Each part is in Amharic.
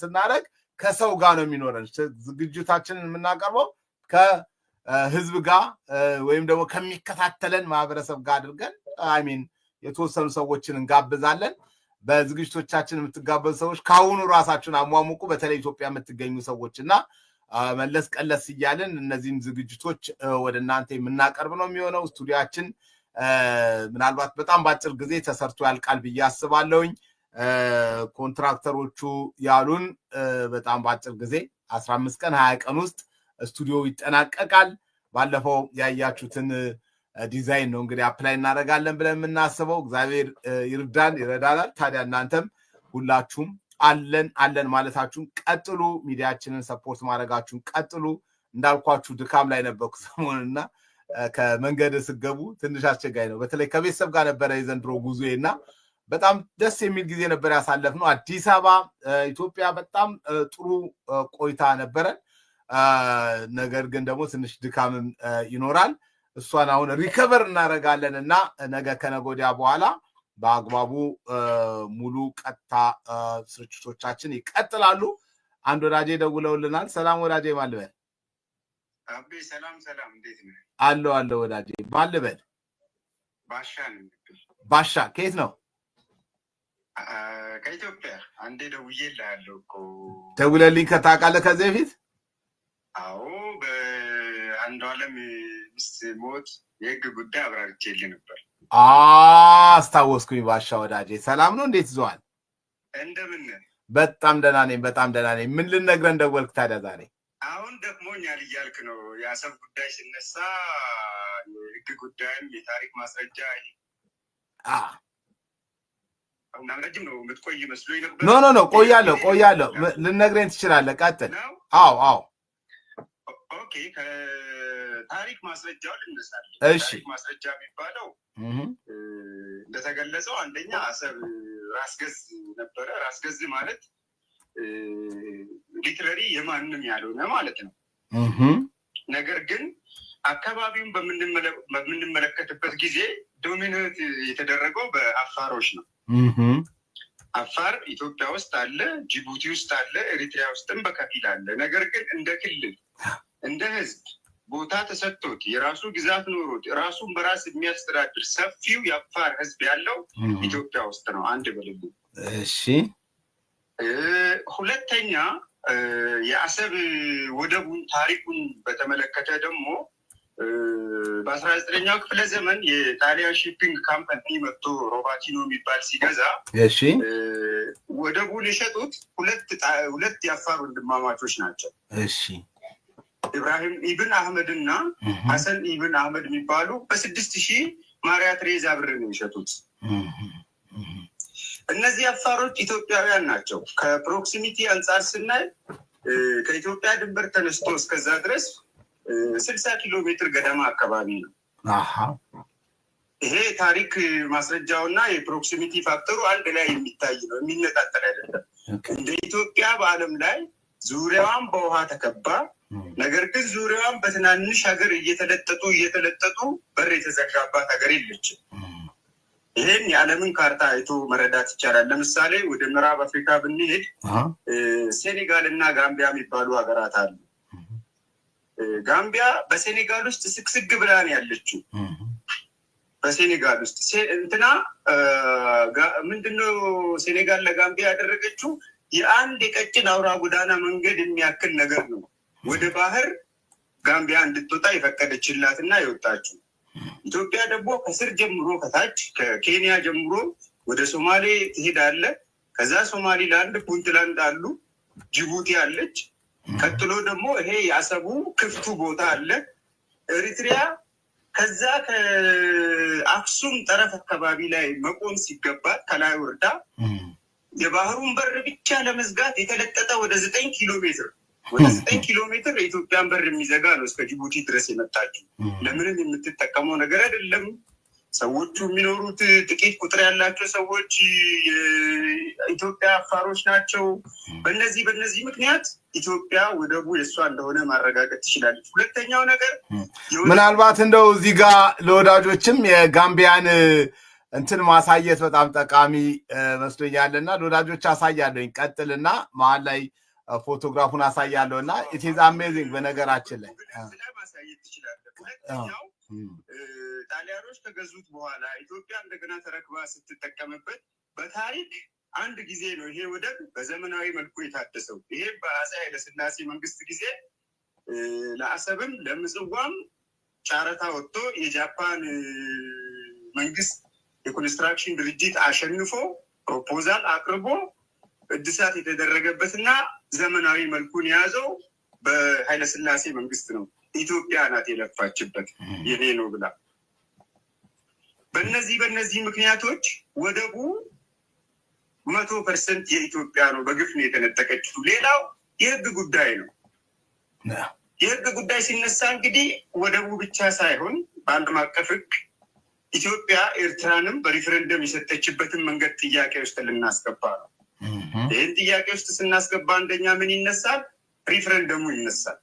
ስናደርግ ከሰው ጋር ነው የሚኖረን። ዝግጅታችንን የምናቀርበው ከህዝብ ጋር ወይም ደግሞ ከሚከታተለን ማህበረሰብ ጋር አድርገን፣ I mean፣ የተወሰኑ ሰዎችን እንጋብዛለን። በዝግጅቶቻችን የምትጋበዙ ሰዎች ከአሁኑ ራሳችሁን አሟሙቁ። በተለይ ኢትዮጵያ የምትገኙ ሰዎች እና መለስ ቀለስ እያልን እነዚህን ዝግጅቶች ወደ እናንተ የምናቀርብ ነው የሚሆነው። ስቱዲያችን ምናልባት በጣም በአጭር ጊዜ ተሰርቶ ያልቃል ብዬ አስባለሁኝ። ኮንትራክተሮቹ ያሉን በጣም በአጭር ጊዜ 15 ቀን፣ 20 ቀን ውስጥ ስቱዲዮ ይጠናቀቃል። ባለፈው ያያችሁትን ዲዛይን ነው እንግዲህ apply እናደርጋለን ብለን የምናስበው። እግዚአብሔር ይርዳን፣ ይረዳናል። ታዲያ እናንተም ሁላችሁም አለን አለን ማለታችሁን ቀጥሉ። ሚዲያችንን support ማድረጋችሁን ቀጥሉ። እንዳልኳችሁ ድካም ላይ ነበርኩ ሰሞኑን እና ከመንገድ ስገቡ ትንሽ አስቸጋሪ ነው። በተለይ ከቤተሰብ ጋር ነበረ የዘንድሮ ጉዞዬ እና በጣም ደስ የሚል ጊዜ ነበር ያሳለፍነው። አዲስ አበባ፣ ኢትዮጵያ በጣም ጥሩ ቆይታ ነበረን። ነገር ግን ደግሞ ትንሽ ድካምም ይኖራል። እሷን አሁን recover እናደርጋለን እና ነገ ከነገ ወዲያ በኋላ በአግባቡ ሙሉ ቀጥታ ስርጭቶቻችን ይቀጥላሉ። አንድ ወዳጄ ደውለውልናል። ሰላም ወዳጄ፣ ማን ልበል? አቤ፣ ሰላም ሰላም፣ እንዴት ነህ? አለሁ አለሁ ወዳጄ፣ ማን ልበል? ባሻ ነኝ። ባሻ ከየት ነው? ከኢትዮጵያ። አንዴ ደውዬልሃለሁ እኮ። ደውለልኝ ከታውቃለህ ከዚህ በፊት? አዎ፣ በአንዱዓለም ሚስት ሞት የህግ ጉዳይ አብራርቼልህ ነበር። አስታወስኩኝ። ባሻ ወዳጄ ሰላም ነው? እንዴት ይዘዋል? እንደምን? በጣም ደህና ነኝ፣ በጣም ደህና ነኝ። ምን ልነግረን ደወልክ ታዲያ ዛሬ? አሁን ደክሞኛል እያልክ ነው። የአሰብ ጉዳይ ሲነሳ የህግ ጉዳይም የታሪክ ማስረጃ ረጅም ነው የምትቆይ መስሎኝ ነበር። No, no, no፣ ቆያለሁ ቆያለሁ። ልነግረኝ ትችላለህ። ቀጥል። አዎ። Okay፣ ከታሪክ ማስረጃው ልነሳለን። እሺ። ታሪክ ማስረጃ የሚባለው እንደተገለጸው አንደኛ አሰብ ራስ ገዝ ነበረ። ራስ ገዝ ማለት literally የማንም ያልሆነ ማለት ነው። ነገር ግን አካባቢውን በምንመለከትበት ጊዜ dominate የተደረገው በአፋሮች ነው። አፋር ኢትዮጵያ ውስጥ አለ፣ ጅቡቲ ውስጥ አለ፣ ኤሪትሪያ ውስጥም በከፊል አለ። ነገር ግን እንደ ክልል፣ እንደ ህዝብ ቦታ ተሰጥቶት፣ የራሱ ግዛት ኖሮት፣ ራሱን በራስ የሚያስተዳድር ሰፊው የአፋር ህዝብ ያለው ኢትዮጵያ ውስጥ ነው። አንድ በልልኝ። እሺ። ሁለተኛ የአሰብ ወደቡን ታሪኩን በተመለከተ ደግሞ በ19ኛው ክፍለ ዘመን የጣሊያን shipping company መጥቶ ሮባቲኖ የሚባል ሲገዛ ወደቡን የሸጡት ሁለት የአፋር ወንድማማቾች ናቸው። ኢብራሂም ኢብን አህመድ እና ሀሰን ኢብን አህመድ የሚባሉ በ6,000 ማሪያ ትሬዛ ብር ነው የሸጡት። እነዚህ አፋሮች ኢትዮጵያውያን ናቸው። ከ proximity አንጻር ስናይ ከኢትዮጵያ ድንበር ተነስቶ እስከዛ ድረስ 60 ኪሎ ሜትር ገደማ አካባቢ ነው። ይሄ ታሪክ ማስረጃውና የ proximity factor ኡ አንድ ላይ የሚታይ ነው፣ የሚነጣጠል አይደለም። እንደ ኢትዮጵያ በዓለም ላይ ዙሪያዋን በውሃ ተከባ፣ ነገር ግን ዙሪያዋን በትናንሽ ሀገር እየተለጠጡ እየተለጠጡ በር የተዘጋባት ሀገር የለችም። ይህን የዓለምን ካርታ አይቶ መረዳት ይቻላል። ለምሳሌ ወደ ምዕራብ አፍሪካ ብንሄድ ሴኔጋል እና ጋምቢያ የሚባሉ ሀገራት አሉ። ጋምቢያ በሴኔጋል ውስጥ ስግስግ ብላ ነው ያለችው። በሴኔጋል ውስጥ እንትና ምንድነው ሴኔጋል ለጋምቢያ ያደረገችው? የአንድ የቀጭን አውራ ጎዳና መንገድ የሚያክል ነገር ነው ወደ ባህር ጋምቢያ እንድትወጣ የፈቀደችላት እና የወጣችው። ኢትዮጵያ ደግሞ ከስር ጀምሮ፣ ከታች ከኬንያ ጀምሮ ወደ ሶማሌ ትሄዳለህ። ከዛ ሶማሊላንድ፣ ፑንትላንድ አሉ፣ ጅቡቲ አለች። ቀጥሎ ደግሞ ይሄ የአሰቡ ክፍቱ ቦታ አለ። ኤሪትሪያ ከዛ ከአክሱም ጠረፍ አካባቢ ላይ መቆም ሲገባት ከላይ ወርዳ የባህሩን በር ብቻ ለመዝጋት የተለጠጠ ወደ 9 ኪሎ ሜትር የኢትዮጵያን በር የሚዘጋ ነው እስከ ጅቡቲ ድረስ የመጣችው። ለምንም የምትጠቀመው ነገር አይደለም። ሰዎቹ የሚኖሩት ጥቂት ቁጥር ያላቸው ሰዎች የኢትዮጵያ አፋሮች ናቸው። በእነዚህ ምክንያት ኢትዮጵያ ወደቡ የእሷ እንደሆነ ማረጋገጥ ትችላለች። ሁለተኛው ነገር ምናልባት እንደው እዚህ ጋር ለወዳጆችም የጋምቢያን እንትን ማሳየት በጣም ጠቃሚ መስሎኛልና ለወዳጆች አሳያለሁኝ። ቀጥልና መሀል ላይ ፎቶግራፉን አሳያለሁ እና it is amazing በነገራችን ላይ ማሳየት ትችላለህ። ሁለተኛው ጣሊያኖች ከገዙት በኋላ ኢትዮጵያ እንደገና ተረክባ ስትጠቀምበት በታሪክ አንድ ጊዜ ነው ይሄ ወደብ በዘመናዊ መልኩ የታደሰው። ይሄ በአፄ ኃይለስላሴ መንግስት ጊዜ ለአሰብም ለምጽዋም ጨረታ ወጥቶ የጃፓን መንግስት የኮንስትራክሽን ድርጅት አሸንፎ proposal አቅርቦ እድሳት የተደረገበትና ዘመናዊ መልኩን የያዘው በኃይለስላሴ መንግስት ነው። ኢትዮጵያ ናት የለፋችበት የኔ ነው ብላ። በእነዚህ ምክንያቶች ወደቡ 100% የኢትዮጵያ ነው። በግፍ ነው የተነጠቀችው። ሌላው የህግ ጉዳይ ነው። የህግ ጉዳይ ሲነሳ እንግዲህ ወደቡ ብቻ ሳይሆን በዓለም አቀፍ ህግ ኢትዮጵያ ኤርትራንም በሪፍረንደም የሰጠችበትን መንገድ ጥያቄ ውስጥ ልናስገባ ነው። ይህን ጥያቄ ውስጥ ስናስገባ አንደኛ ምን ይነሳል? ሪፍረንደሙ ይነሳል።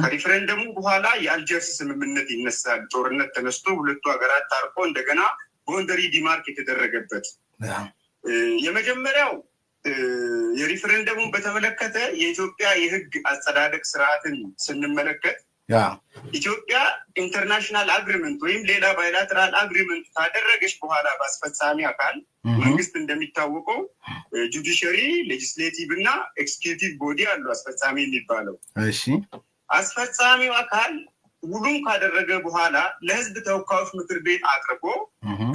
ከሪፍረንደሙ በኋላ የአልጀርስ ስምምነት ይነሳል። ጦርነት ተነስቶ ሁለቱ ሀገራት ታርቆ እንደገና boundary demark የተደረገበት የመጀመሪያው የሪፍረንደሙን በተመለከተ የኢትዮጵያ የህግ አጸዳደቅ ስርዓትን ስንመለከት ኢትዮጵያ international agreement ወይም ሌላ bilateral agreement ካደረገች በኋላ በአስፈጻሚ አካል መንግስት እንደሚታወቀው judiciary፣ legislative እና executive body አሉ አስፈጻሚ የሚባለው። አስፈጻሚው አካል ውሉን ካደረገ በኋላ ለህዝብ ተወካዮች ምክር ቤት አቅርቦ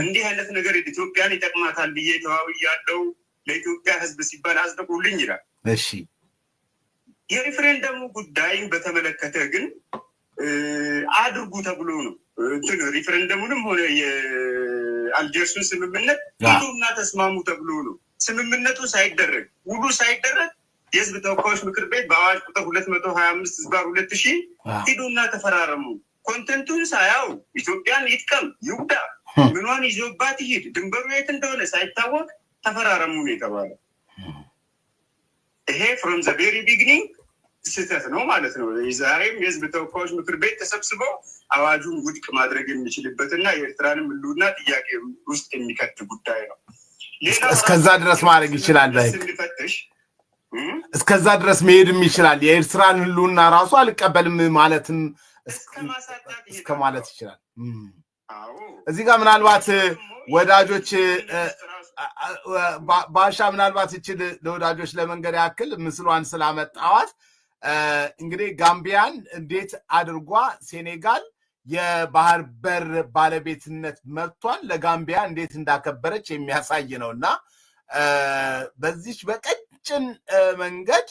እንዲህ አይነት ነገር ኢትዮጵያን ይጠቅማታል ብዬ ተዋውያለሁ፣ ለኢትዮጵያ ህዝብ ሲባል አጽድቁልኝ ይላል። የሪፍሬንደሙ ጉዳይን በተመለከተ ግን አድርጉ ተብሎ ነው እንትን ሪፍረንደሙንም ሆነ የአልጀርሱን ስምምነት ሂዱና ተስማሙ ተብሎ ነው። ስምምነቱ ሳይደረግ ውሉ ሳይደረግ የህዝብ ተወካዮች ምክር ቤት በአዋጅ ቁጥር 225/2000 ሂዱና ተፈራረሙ። Content ኡን ሳያው ኢትዮጵያን ይጥቀም ይጉዳ ምኗን ይዞባት ይሂድ ድንበሩ የት እንደሆነ ሳይታወቅ ተፈራረሙ ነው የተባለው። ይሄ from the very beginning ስህተት ነው ማለት ነው። ዛሬም የህዝብ ተወካዮች ምክር ቤት ተሰብስበው አዋጁን ውድቅ ማድረግ የሚችልበት እና የኤርትራንም ህልውና ጥያቄ ውስጥ የሚከት ጉዳይ ነው። እስከዛ ድረስ ማድረግ ይችላል። በህግ እስከዛ ድረስ መሄድም ይችላል። የኤርትራን ህልውና ራሱ አልቀበልም ማለትም እስከ ማለት ይችላል። እዚህ ጋር ምናልባት ወዳጆች ባሻ ምናልባት ይችል ለወዳጆች ለመንገድ ያክል ምስሏን ስላመጣዋት እንግዲህ ጋምቢያን እንዴት አድርጓ ሴኔጋል የባህር በር ባለቤትነት መብቷን ለጋምቢያ እንዴት እንዳከበረች የሚያሳይ ነውና በዚች በቀጭን መንገድ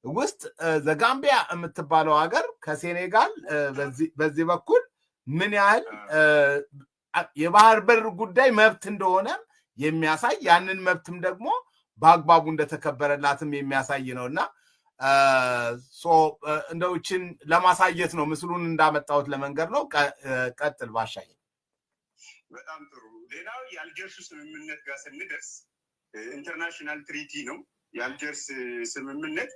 ውስጥ ዘጋምቢያ የምትባለው ሀገር ከሴኔጋል በዚህ በኩል ምን ያህል የባህር በር ጉዳይ መብት እንደሆነ የሚያሳይ ያንን መብትም ደግሞ በአግባቡ እንደተከበረላትም የሚያሳይ ነውና እንደው እችን ለማሳየት ነው ምስሉን እንዳመጣሁት ለመንገር ነው። ቀጥል ባሻይ። በጣም ጥሩ። ሌላው የአልጀርሱ ስምምነት ጋር ስንደርስ international treaty ነው። የአልጀርስ ስምምነት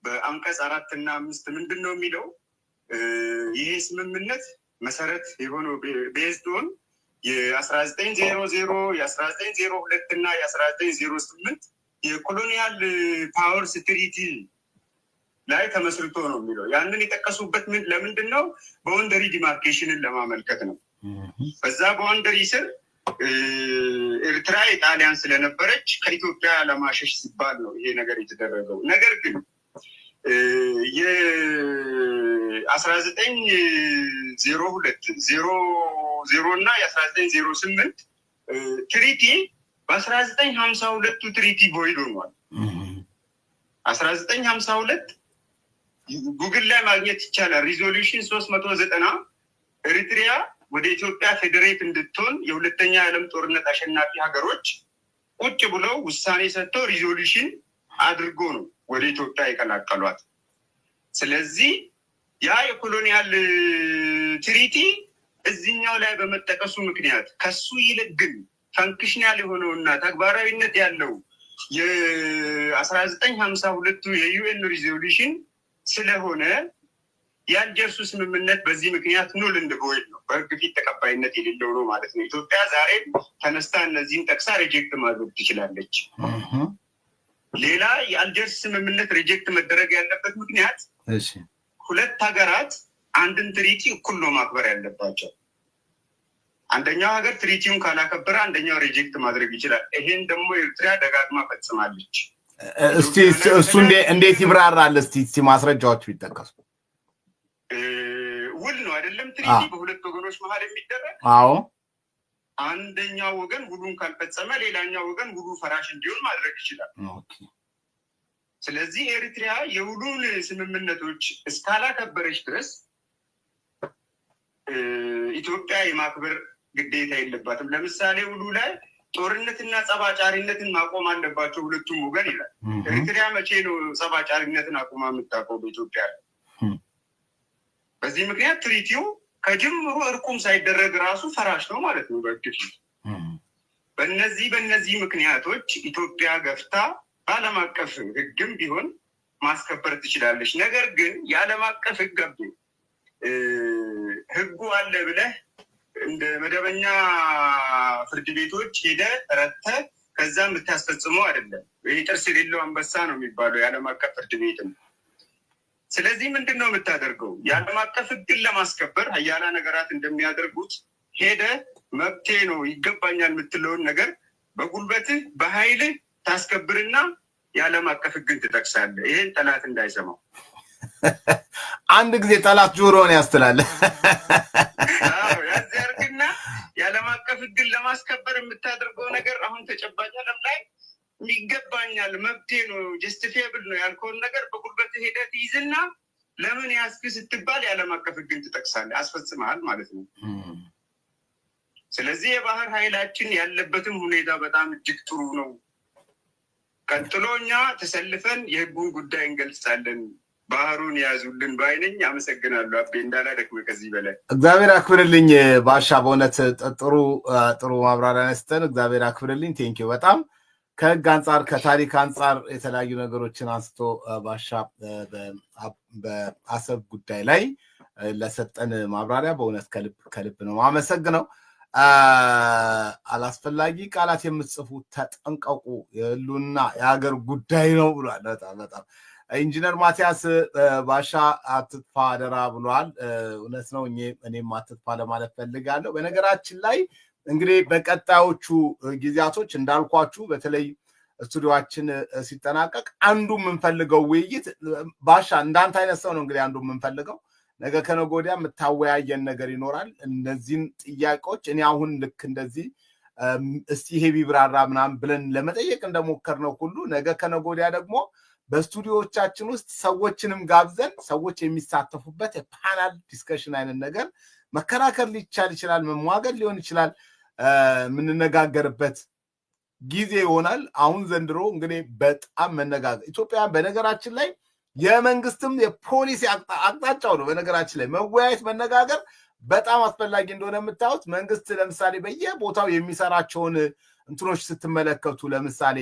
በአንቀጽ 4 እና 5 ምንድነው የሚለው? ይሄ ስምምነት መሰረት የሆነው based on የ1900 የ1902 እና የ1908 የ colonial powers treaty ላይ ተመስርቶ ነው የሚለው። ያንን የጠቀሱበት ለምንድን ነው? Boundary demarcation ን ለማመልከት ነው። በዛ boundary ስር ኤርትራ የጣሊያን ስለነበረች ከኢትዮጵያ ለማሸሽ ሲባል ነው ይሄ ነገር የተደረገው። ነገር ግን የ1902 00 እና የ1908 treaty በ1952 treaty void ሆኗል። 1952 ጉግል ላይ ማግኘት ይቻላል። Resolution 390 ኤሪትሪያ ወደ ኢትዮጵያ federate እንድትሆን የሁለተኛ ዓለም ጦርነት አሸናፊ ሀገሮች ቁጭ ብለው ውሳኔ ሰጥተው resolution አድርጎ ነው ወደ ኢትዮጵያ የቀላቀሏት። ስለዚህ ያ የ colonial treaty እዚህኛው ላይ በመጠቀሱ ምክንያት ከሱ ይልቅ ግን functional የሆነውና ተግባራዊነት ያለው የ1952 የ UN resolution ስለሆነ የአልጀርሱ ስምምነት በዚህ ምክንያት null and void ነው፣ በህግ ፊት ተቀባይነት የሌለው ነው ማለት ነው። ኢትዮጵያ ዛሬም ተነስታ እነዚህን ጠቅሳ reject ማድረግ ትችላለች። ሌላ የአልጀርስ ስምምነት reject መደረግ ያለበት ምክንያት ሁለት ሀገራት አንድን treaty እኩል ነው ማክበር ያለባቸው። አንደኛው ሀገር treaty ውን ካላከበረ አንደኛው reject ማድረግ ይችላል። ይሄን ደግሞ ኤርትራ ደጋግማ ፈጽማለች። እስቲ እሱ እንዴት ይብራራል? እስቲ ማስረጃዎች ቢጠቀሱ። ውል ነው አይደለም? Treaty በሁለት ወገኖች መሀል የሚደረግ። አንደኛው ወገን ውሉን ካልፈጸመ ሌላኛው ወገን ውሉ ፈራሽ እንዲሆን ማድረግ ይችላል። ስለዚህ ኤሪትሪያ የውሉን ስምምነቶች እስካላከበረች ድረስ ኢትዮጵያ የማክበር ግዴታ የለባትም። ለምሳሌ ውሉ ላይ ጦርነትና ጸባጫሪነትን ማቆም አለባቸው ሁለቱም ወገን ይላል። ኤሪትሪያ መቼ ነው ጸባጫሪነትን አቁማ የምታውቀው በኢትዮጵያ ላይ? በዚህ ምክንያት treaty ው ከጅምሩ እርቁም ሳይደረግ ራሱ ፈራሽ ነው ማለት ነው በህግ ፊት። በእነዚህ ምክንያቶች ኢትዮጵያ ገፍታ በዓለም አቀፍ ህግም ቢሆን ማስከበር ትችላለች። ነገር ግን የዓለም አቀፍ ህግ ህጉ አለ ብለህ እንደ መደበኛ ፍርድ ቤቶች ሄደህ ረተህ ከዛ የምታስፈጽመው አይደለም። ይህ ጥርስ የሌለው አንበሳ ነው የሚባለው የዓለም አቀፍ ፍርድ ቤትም። ስለዚህ ምንድን ነው የምታደርገው? የዓለም አቀፍ ህግን ለማስከበር ሀያላን ሀገራት እንደሚያደርጉት ሄደህ መብቴ ነው ይገባኛል የምትለውን ነገር በጉልበትህ በኃይልህ ታስከብርና የዓለም አቀፍ ህግን ትጠቅሳለህ። ይሄን ጠላት እንዳይሰማው። አንድ ጊዜ ጠላት ጆሮውን ያስትላል። አዎ፣ ያዚያርግና የዓለም አቀፍ ህግን ለማስከበር የምታደርገው ነገር አሁን ተጨባጭ ዓለም ላይ ይገባኛል መብቴ ነው justifiable ነው ያልከውን ነገር በጉልበት ሄደህ ትይዝና ለምን ያዝክ ስትባል የዓለም አቀፍ ህግን ትጠቅሳለህ፣ አስፈጽመሃል ማለት ነው። ስለዚህ የባህር ኃይላችን ያለበትም ሁኔታ በጣም እጅግ ጥሩ ነው። ቀጥሎ እኛ ተሰልፈን የህጉን ጉዳይ እንገልጻለን። ባህሩን ያዙልን ባይነኝ። አመሰግናለሁ አቤ፣ እንዳላደክም ከዚህ በላይ። እግዚአብሔር አክብርልኝ ባሻ፣ በእውነት ጥሩ ጥሩ ማብራሪያ ነስተን እግዚአብሔር አክብርልኝ። Thank you በጣም። ከህግ አንጻር ከታሪክ አንጻር የተለያዩ ነገሮችን አንስቶ ባሻ በአሰብ ጉዳይ ላይ ለሰጠን ማብራሪያ በእውነት ከልብ ከልብ ነው ማመሰግነው። አላስፈላጊ ቃላት የምትጽፉ ተጠንቀቁ፣ የህልውና የሀገር ጉዳይ ነው ብሏል። በጣም በጣም ኢንጂነር ማቲያስ ባሻ አትጥፋ አደራ ብሏል። እውነት ነው። እኔም አትጥፋ ለማለት ፈልጋለሁ። በነገራችን ላይ እንግዲህ በቀጣዮቹ ጊዜያቶች እንዳልኳችሁ በተለይ ስቱዲዮአችን ሲጠናቀቅ አንዱ የምንፈልገው ውይይት ባሻ እንዳንተ አይነት ሰው ነው እንግዲህ አንዱ የምንፈልገው ነገ ከነገ ወዲያ የምታወያየን ነገር ይኖራል። እነዚህን ጥያቄዎች እኔ አሁን ልክ እንደዚህ እስቲ ይሄ ቢብራራ ምናምን ብለን ለመጠየቅ እንደሞከርነው ሁሉ ነገ ከነገ ወዲያ ደግሞ በስቱዲዮቻችን ውስጥ ሰዎችንም ጋብዘን ሰዎች የሚሳተፉበት የ panel discussion አይነት ነገር መከራከር ሊቻል ይችላል፣ መሟገድ ሊሆን ይችላል፣ የምንነጋገርበት ጊዜ ይሆናል። አሁን ዘንድሮ እንግዲህ በጣም መነጋገር ኢትዮጵያ በነገራችን ላይ የመንግስትም የፖሊሲ አቅጣጫው ነው። በነገራችን ላይ መወያየት መነጋገር በጣም አስፈላጊ እንደሆነ የምታዩት መንግስት ለምሳሌ በየቦታው የሚሰራቸውን እንትኖች ስትመለከቱ ለምሳሌ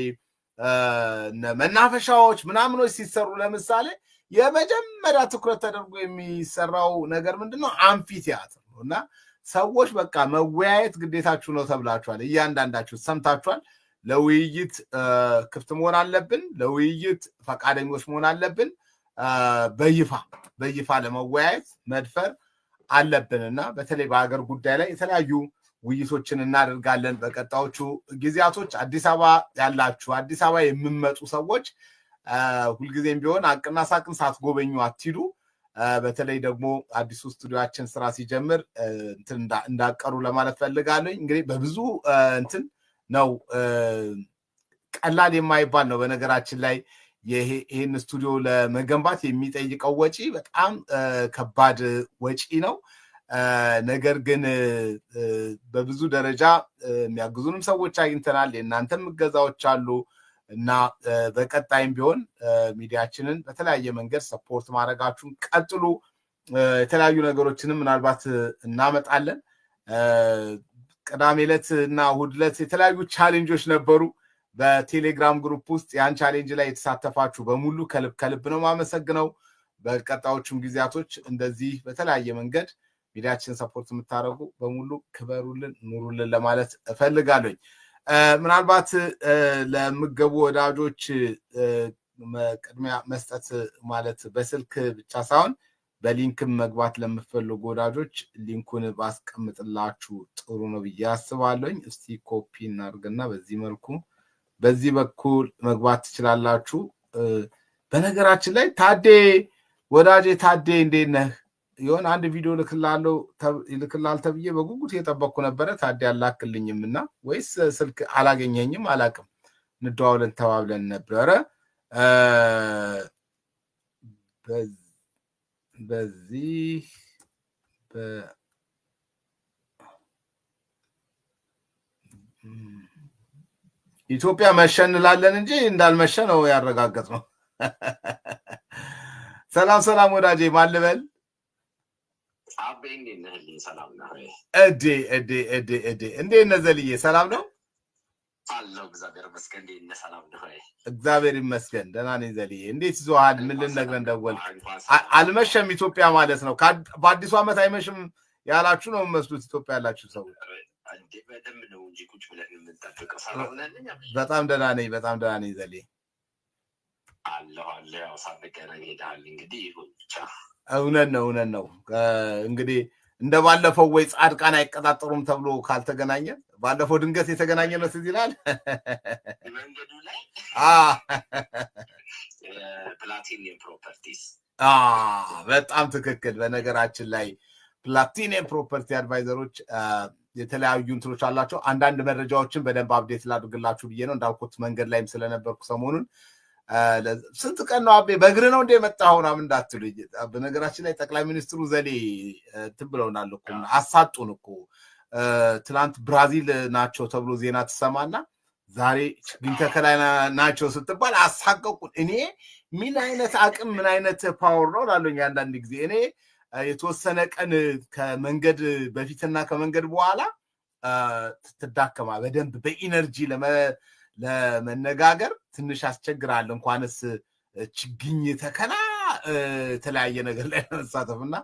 መናፈሻዎች ምናምኖች ሲሰሩ ለምሳሌ የመጀመሪያ ትኩረት ተደርጎ የሚሰራው ነገር ምንድነው? Amphitheater ነው። እና ሰዎች በቃ መወያየት ግዴታችሁ ነው ተብላችኋል። እያንዳንዳችሁ ሰምታችኋል። ለውይይት ክፍት መሆን አለብን። ለውይይት ፈቃደኞች መሆን አለብን። በይፋ በይፋ ለመወያየት መድፈር አለብን እና በተለይ በሀገር ጉዳይ ላይ የተለያዩ ውይይቶችን እናደርጋለን በቀጣዮቹ ጊዜያቶች። አዲስ አበባ ያላችሁ፣ አዲስ አበባ የምመጡ ሰዎች ሁልጊዜም ቢሆን ሀቅና ሳቅን ሳትጎበኙ አትሂዱ። በተለይ ደግሞ አዲሱ ስቱዲዮአችን ስራ ሲጀምር እንትን እንዳቀሩ ለማለት ፈልጋለሁ። እንግዲህ በብዙ እንትን ነው፣ ቀላል የማይባል ነው። በነገራችን ላይ ይሄን ስቱዲዮ ለመገንባት የሚጠይቀው ወጪ በጣም ከባድ ወጪ ነው። ነገር ግን በብዙ ደረጃ የሚያግዙንም ሰዎች አግኝተናል። የእናንተም እገዛዎች አሉ እና በቀጣይም ቢሆን ሚዲያችንን በተለያየ መንገድ support ማድረጋችሁን ቀጥሉ። የተለያዩ ነገሮችንም ምናልባት እናመጣለን። ቅዳሜ ዕለት እና እሑድ ዕለት የተለያዩ challenge ኦች ነበሩ በቴሌግራም group ውስጥ። ያን challenge ላይ የተሳተፋችሁ በሙሉ ከልብ ከልብ ነው የማመሰግነው። በቀጣዮቹም ጊዜያቶች እንደዚህ በተለያየ መንገድ ሚዲያችን support የምታደርጉ በሙሉ ክበሩልን፣ ኑሩልን ለማለት እፈልጋለሁ። ምናልባት ለምገቡ ወዳጆች ቅድሚያ መስጠት ማለት በስልክ ብቻ ሳይሆን በ link ም መግባት ለምትፈልጉ ወዳጆች link ኡን ባስቀምጥላችሁ ጥሩ ነው ብዬ አስባለሁኝ። እስቲ ኮፒ እናድርግና በዚህ መልኩ በዚህ በኩል መግባት ትችላላችሁ። በነገራችን ላይ ታዴ ወዳጄ፣ ታዴ እንዴት ነህ? የሆነ አንድ ቪዲዮ ልክላል ተብዬ በጉጉት እየጠበቅኩ ነበረ። ታዴ አላክልኝም እና ወይስ ስልክ አላገኘኝም አላቅም። እንደዋውለን ተባብለን ነበረ። በዚህ ኢትዮጵያ መሸ እንላለን እንጂ እንዳልመሸ ነው ያረጋገጥነው። ሰላም ሰላም ወዳጄ፣ ማን ልበል? አቤ፣ እንዴት ነህልኝ? ሰላም ነህ? እዴ እዴ እዴ እዴ፣ እንዴት ነህ ዘልዬ? ሰላም ነው? አለሁ፣ እግዚአብሔር ይመስገን። እንዴት ነህ? ሰላም ነህ? እግዚአብሔር ይመስገን፣ ደህና ነኝ ዘልዬ። እንዴት ይዞሃል? ምን ልነግረን ደወልክ? አልመሸም ኢትዮጵያ ማለት ነው። በአዲሱ ዓመት አይመሽም ያላችሁ ነው የሚመስሉት ኢትዮጵያ ያላችሁ ሰዎች። በደንብ ነው እንጂ ቁጭ ብለን የምንጠብቀው። ሰላም ነህ? በጣም ደህና ነኝ፣ በጣም ደህና ነኝ ዘልዬ። አለሁ አለሁ። ያው ሳንገናኝ ሄደሃል፣ እንግዲህ ይሁን ብቻ። እውነት ነው፣ እውነት ነው። እንግዲህ እንደ ባለፈው ወይ ጻድቃን አይቀጣጠሩም ተብሎ ካልተገናኘ፣ ባለፈው ድንገት የተገናኘ ነው፣ ትዝ ይላል። መንገዱ ላይ Platinum Properties። በጣም ትክክል። በነገራችን ላይ Platinum Property Advisor ኦች የተለያዩ እንትኖች አላቸው። አንዳንድ መረጃዎችን በደንብ update ላድርግላችሁ ብዬ ነው። እንዳልኩት መንገድ ላይም ስለነበርኩ ሰሞኑን፣ ስንት ቀን ነው አቤ በእግር ነው እንደ የመጣኸው ምናምን እንዳትሉኝ። በነገራችን ላይ ጠቅላይ ሚኒስትሩ ዘሌ እንትን ብለውናል እኮ፣ አሳጡን እኮ። ትናንት ብራዚል ናቸው ተብሎ ዜና ትሰማና ዛሬ ችግኝ ተከላ ናቸው ስትባል አሳቀቁን። እኔ ምን አይነት አቅም፣ ምን አይነት power ነው እላለሁኝ አንዳንድ ጊዜ። እኔ የተወሰነ ቀን ከመንገድ በፊትና ከመንገድ በኋላ ትዳከማ፣ በደንብ በ energy ለመነጋገር ትንሽ ያስቸግራል። እንኳንስ ችግኝ ተከላ የተለያየ ነገር ላይ ለመሳተፍ። እና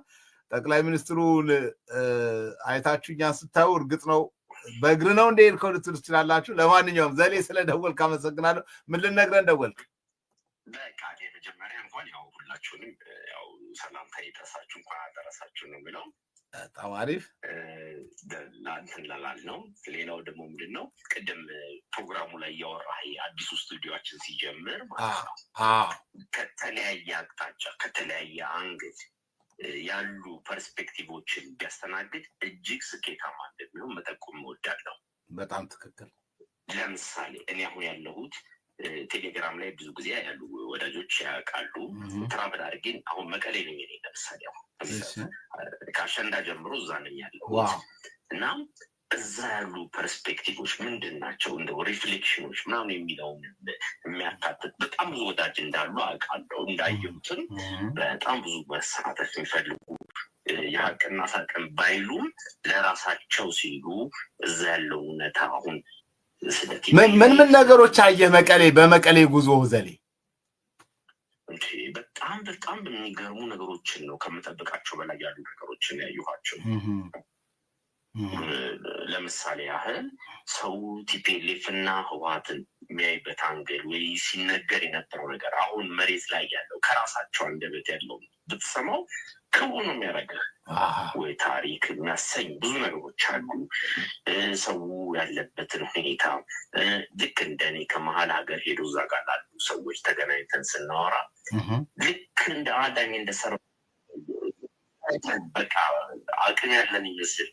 ጠቅላይ ሚኒስትሩን አይታችሁ እኛን ስታዩ እርግጥ ነው በእግር ነው እንደ ሄድከው ልትሉ ትችላላችሁ። ለማንኛውም ዘሌ ስለደወልክ አመሰግናለሁ። ምን ልነግረን ደወልክ? በቃ መጀመሪያ እንኳን ያው ሁላችሁንም ያው ሰላምታ ይድረሳችሁ፣ እንኳን አደረሳችሁ ነው የሚለው። በጣም አሪፍ። እንትን ላላል ነው። ሌላው ደግሞ ምንድን ነው፣ ቅድም ፕሮግራሙ ላይ እያወራህ አዲሱ ስቱዲዮችን ሲጀምር ማለት ነው ከተለያየ አቅጣጫ፣ ከተለያየ angle ያሉ perspective ኦችን ቢያስተናግድ እጅግ ስኬታማ እንደሚሆን መጠቆም እወዳለሁ። በጣም ትክክል። ለምሳሌ እኔ አሁን ያለሁት ቴሌግራም ላይ ብዙ ጊዜ ያሉ ወዳጆች ያውቃሉ። Travel አድርጌ አሁን መቀሌ ነኝ እኔ፣ ለምሳሌ አሁን ከአሸንዳ ጀምሮ እዛ ነኝ ያለሁት። እና እዛ ያሉ perspective ኦች ምንድን ናቸው፣ እንደው reflection ኦች ምናምን የሚለውን የሚያካትት በጣም ብዙ ወዳጅ እንዳሉ አውቃለሁ። እንዳየሁትም በጣም ብዙ መሳተፍ የሚፈልጉ፣ የሀቅና ሳቅን ባይሉም ለራሳቸው ሲሉ እዛ ያለው እውነታ አሁን ምን ምን ነገሮች አየህ መቀሌ፣ በመቀሌ ጉዞ ዘሌ? በጣም በጣም የሚገርሙ ነገሮችን ነው፣ ከምጠብቃቸው በላይ ያሉ ነገሮችን ያየኋቸው። ለምሳሌ ያህል ሰው TPLF እና ህወሓትን የሚያይበት angle ወይ ሲነገር የነበረው ነገር አሁን መሬት ላይ ያለው ከራሳቸው አንደበት ያለው ብትሰማው ክቡ ነው የሚያደርግህ። ወይ ታሪክ የሚያሰኝ ብዙ ነገሮች አሉ። ሰው ያለበትን ሁኔታ ልክ እንደኔ ከመሀል ሀገር ሄዶ እዛ ጋር ላሉ ሰዎች ተገናኝተን ስናወራ ልክ እንደ አዳኝ እንደሰራ፣ በቃ አቅም ያለን ይመስል፣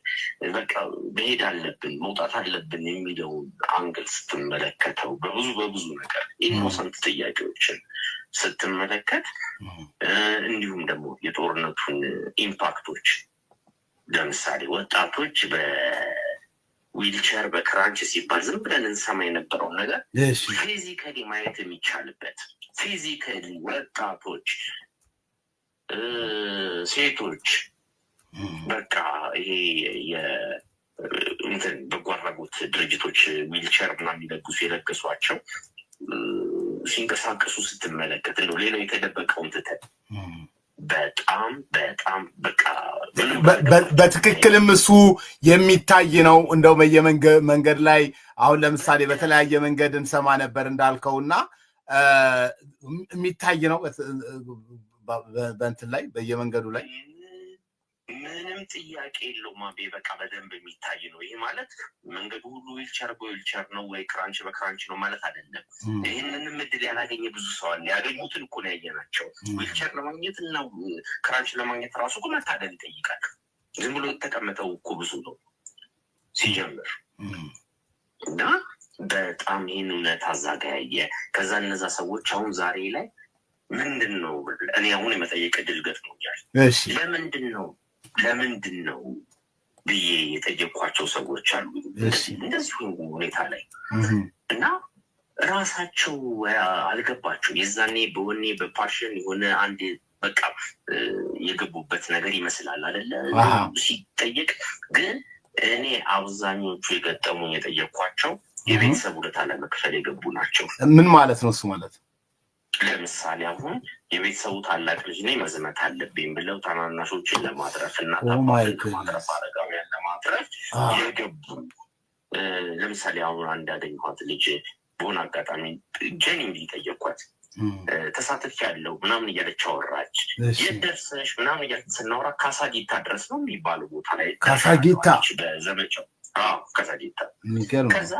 በቃ መሄድ አለብን፣ መውጣት አለብን የሚለውን angle ስትመለከተው፣ በብዙ በብዙ ነገር innocent ጥያቄዎችን ስትመለከት፣ እንዲሁም ደግሞ የጦርነቱን impact ኦች፣ ለምሳሌ ወጣቶች በዊልቸር በክራንች ሲባል ዝም ብለን እንሰማ የነበረውን ነገር physically ማየት የሚቻልበት፣ physically ወጣቶች፣ ሴቶች፣ በቃ ይሄ እንትን በጎ አድራጎት ድርጅቶች ዊልቸር እና የሚለግሱ የለገሷቸው ሲንቀሳቀሱ ስትመለከት፣ እንደው ሌላው የተደበቀውን ትተን በጣም በጣም በቃ በትክክልም እሱ የሚታይ ነው። እንደው በየመንገድ ላይ አሁን ለምሳሌ በተለያየ መንገድ እንሰማ ነበር እንዳልከውና የሚታይ ነው በእንትን ላይ በየመንገዱ ላይ። ምንም ጥያቄ የለውም። አቤ በቃ በደንብ የሚታይ ነው። ይሄ ማለት መንገዱ ሁሉ wheelchair በ wheelchair ነው ወይ ክራንች በክራንች ነው ማለት አይደለም። ይህንንም እድል ያላገኘ ብዙ ሰው አለ። ያገኙትን እኮ ነው ያየናቸው። ዊልቸር ለማግኘት እና ክራንች ለማግኘት ራሱ እኮ መታደል ይጠይቃል። ዝም ብሎ የተቀመጠው እኮ ብዙ ነው ሲጀምር። እና በጣም ይህን እውነት አዛጋ ያየ። ከዛ እነዛ ሰዎች አሁን ዛሬ ላይ ምንድን ነው፣ እኔ አሁን የመጠየቅ እድል ገጥሞኛል። ለምንድን ነው ብዬ የጠየኳቸው ሰዎች አሉ እንደዚሁ ሁኔታ ላይ። እና ራሳቸው አልገባቸው። የዛኔ በወኔ በ passion የሆነ አንድ በቃ የገቡበት ነገር ይመስላል አይደለ ሲጠየቅ። ግን እኔ አብዛኞቹ የገጠሙኝ የጠየኳቸው የቤተሰብ ውለታ ለመክፈል የገቡ ናቸው። ምን ማለት ነው እሱ ማለት? ለምሳሌ አሁን የቤተሰቡ ታላቅ ልጅ ነኝ፣ መዝመት አለብኝ ብለው ታናናሾችን ለማትረፍ እና ለማትረፍ፣ አረጋውያን ለማትረፍ የገቡ። ለምሳሌ አሁን አንድ ያገኘኋት ልጅ በሆነ አጋጣሚ genuinely ጠየኳት። ተሳትፍ ያለው ምናምን እያለች አወራች። የት ደርሰሽ ምናምን እያለች ስናወራ ካሳጊታ ድረስ ነው የሚባለው ቦታ ላይ። ካሳጊታ? በዘመቻው ካሳጊታ። ከዛ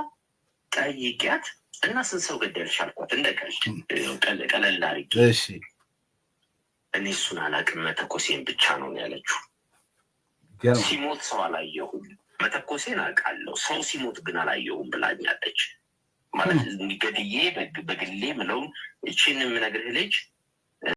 ጠይቂያት እና ስንት ሰው ገደልሽ አልኳት። እንደ ቀልድ ቀለል አድርጌ። እኔ እሱን አላውቅም፣ መተኮሴን ብቻ ነው ያለችው። ሲሞት ሰው አላየሁም፣ መተኮሴን አውቃለሁ፣ ሰው ሲሞት ግን አላየሁም ብላኛለች። ማለት ገድዬ በግሌ ምለውን እችን የምነግርህ ልጅ